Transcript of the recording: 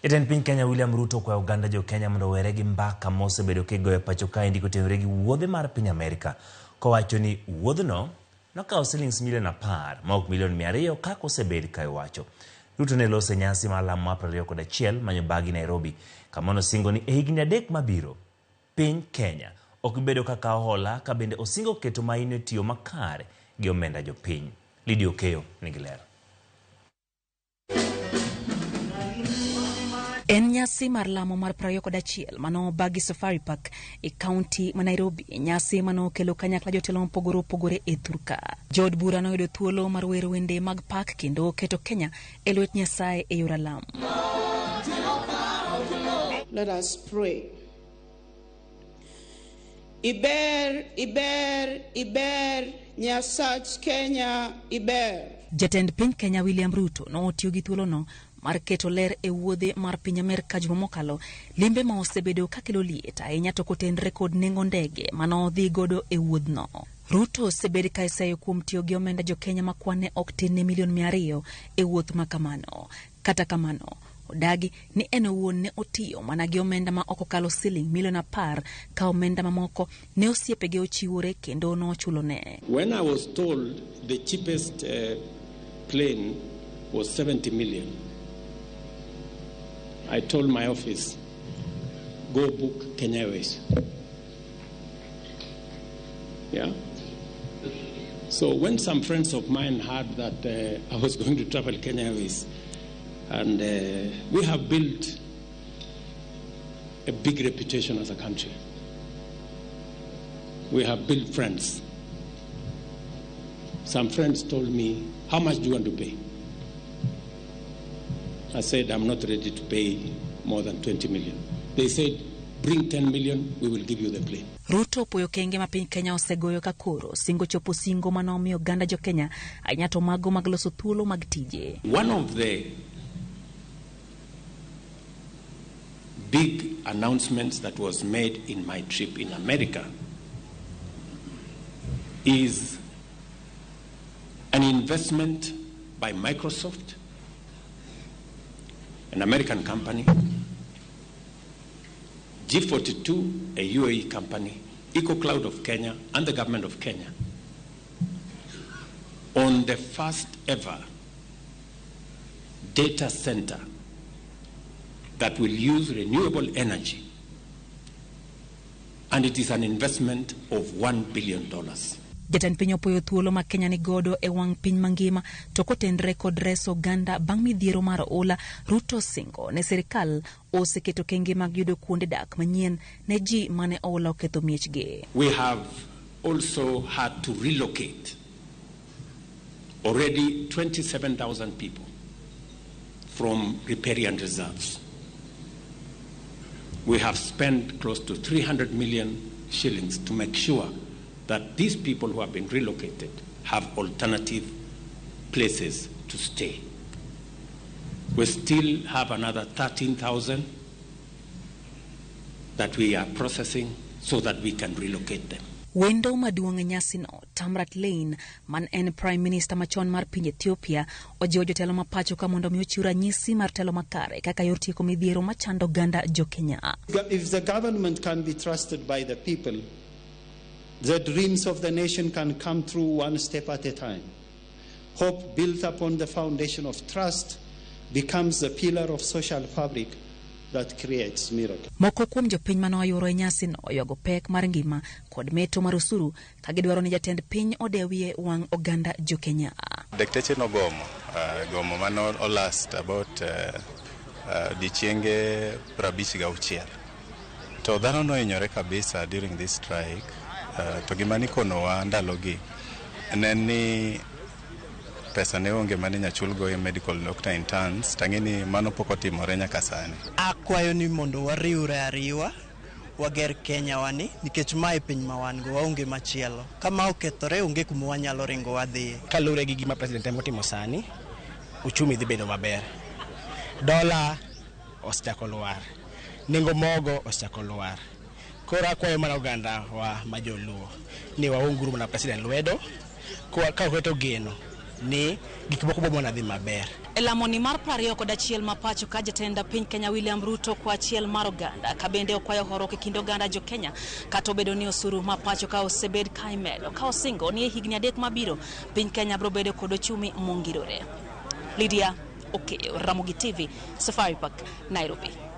Jatend piny Kenya William Ruto okwayo oganda jo Kenya mondo owere gi mbaka mosebedo kigoyo e pacho kaendi kotenore gi wuodhe mar piny Amerka kowacho ni wuodhno nokawo silings milion 10 maok milion 200 kaka osebed ka iwacho. Ruto ne loso e nyasi mar lamo mar 21 manyo bagi Nairobi kama nosingo ni e higni 3 mabiro piny Kenya ok bi bedo ka kawo hola ka bende osingo keto maino e tiyo makare gi omenda jopiny. Lydia Okeyo nigi ler. En nyasi mar lamo mar 21 mano obagi Safari Park e kaunti ma Nairobi, nyasi manokelo kanyakla jotelo mopogore opogore e thurka. Jood bura noyudo thuolo mar wero wende mag pak kendo keto Kenya e lwet Nyasaye e yor alam. Let us pray. Iber, Iber, Iber, Nyasach Kenya, Iber. Jatend piny Kenya William Ruto notiyo gi thuolono mar keto ler e wuodhe mar piny Amerka juma mokalo, limbe ma osebedo kakelo liet ahinya to kotenre kod nengo ndege manodhi godo e wuodhno. Ruto osebed ka iseyo kuom tiyo gi omenda jo-Kenya ma kwan ne ok tin ne milion 200 e wuoth ma kamano. Kata kamano, odagi ni en owuon ne otiyo mana gi omenda ma ok okalo siling milion 10 ka omenda mamoko ne osiepege ochiwore kendo nochulone. When I was told the cheapest plane was 70 million, I told my office, go book Kenya Airways. Yeah. So when some friends of mine heard that I was going to travel Kenya Airways, and we have built a big reputation as a country. We have built friends. Some friends told me, how much do you want to pay? I said, I'm not ready to pay more than 20 million. They said, bring 10 million, we will give you the plane. Ruto opuoyo okenge ma piny Kenya osegoyo ka koro singo chopo singo manomiyo oganda jo Kenya ahinya to mago mag loso thuolo mag tije. One of the big announcements that was made in my trip in America is an investment by Microsoft, an American company, G42, a UAE company, EcoCloud of Kenya, and the government of Kenya on the first ever data center that will use renewable energy. And it is an investment of $1 billion. Jatend piny opuoyo thuolo ma Kenya ni godo e wang' piny mangima to kotenre kod reso oganda bang' midhiero mar oula. Ruto singo ne sirikal oseketo kenge mag yudo kuonde dak manyien ne ji mane oula oketho miechgi. We have also had to relocate already 27,000 people from riparian reserves. We have spent close to 300 million shillings to make sure that these people who have been relocated have alternative places to stay. We still have another 13,000 that we are processing so that we can relocate them. Wendo maduong' e nyasino, Tamrat Layne, man en Prime Minister machon mar piny Ethiopia, ojiwo jotelo ma pacho ka mondo mi ochiw ranyisi mar telo makare kaka yor tieko midhiero machando oganda jo Kenya. If the government can be trusted by the people, the dreams of the nation can come true one step at a time. Hope built upon the foundation of trust becomes the pillar of social fabric that creates miracles. Moko kuom jopiny mane oyuoro e nyasino oywago pek mar ngima kod meto mar osuru ka gidwaro ni jatend piny odewie wang' oganda jo Kenya. Dakteche nogomo, gomo mano olast about odiechienge 56. To dhano nohinyore kabisa during this strike. To gima nikonowa ndalogi ne en ni pesa ne onge mane inyalo chulgo e medical doctor interns, tang'e ni mano pok otimore nyaka sani. Akwayo ni mondo wariwre ariwa wager Kenya wani nikech mae piny ma wan go, waonge machielo. Ka ma okethore, onge kuma wanyalo ringo wadhiye. Kaluwore gi gima president temo timo sani, uchumi dhi bedo maber. Dola osechako lwar, nengo mogo osechako lwar. Koro akwayo mana oganda wa ma joluo ni waunguru mana president lwedo ka oketo geno ni gik moko bo mana dhi maber. E lamoni mar 21 ma pacho ka jatend piny Kenya William Ruto kwa achiel mar oganda ka bende okwayo horuok e kind oganda jo Kenya kata obedo ni osuru ma pacho ka osebed ka imedo ka osingo ni e higni 3 mabiro piny Kenya biro bedo kod ochumi mongirore. Lydia Okeyo, Ramogi TV, Safari Park, Nairobi.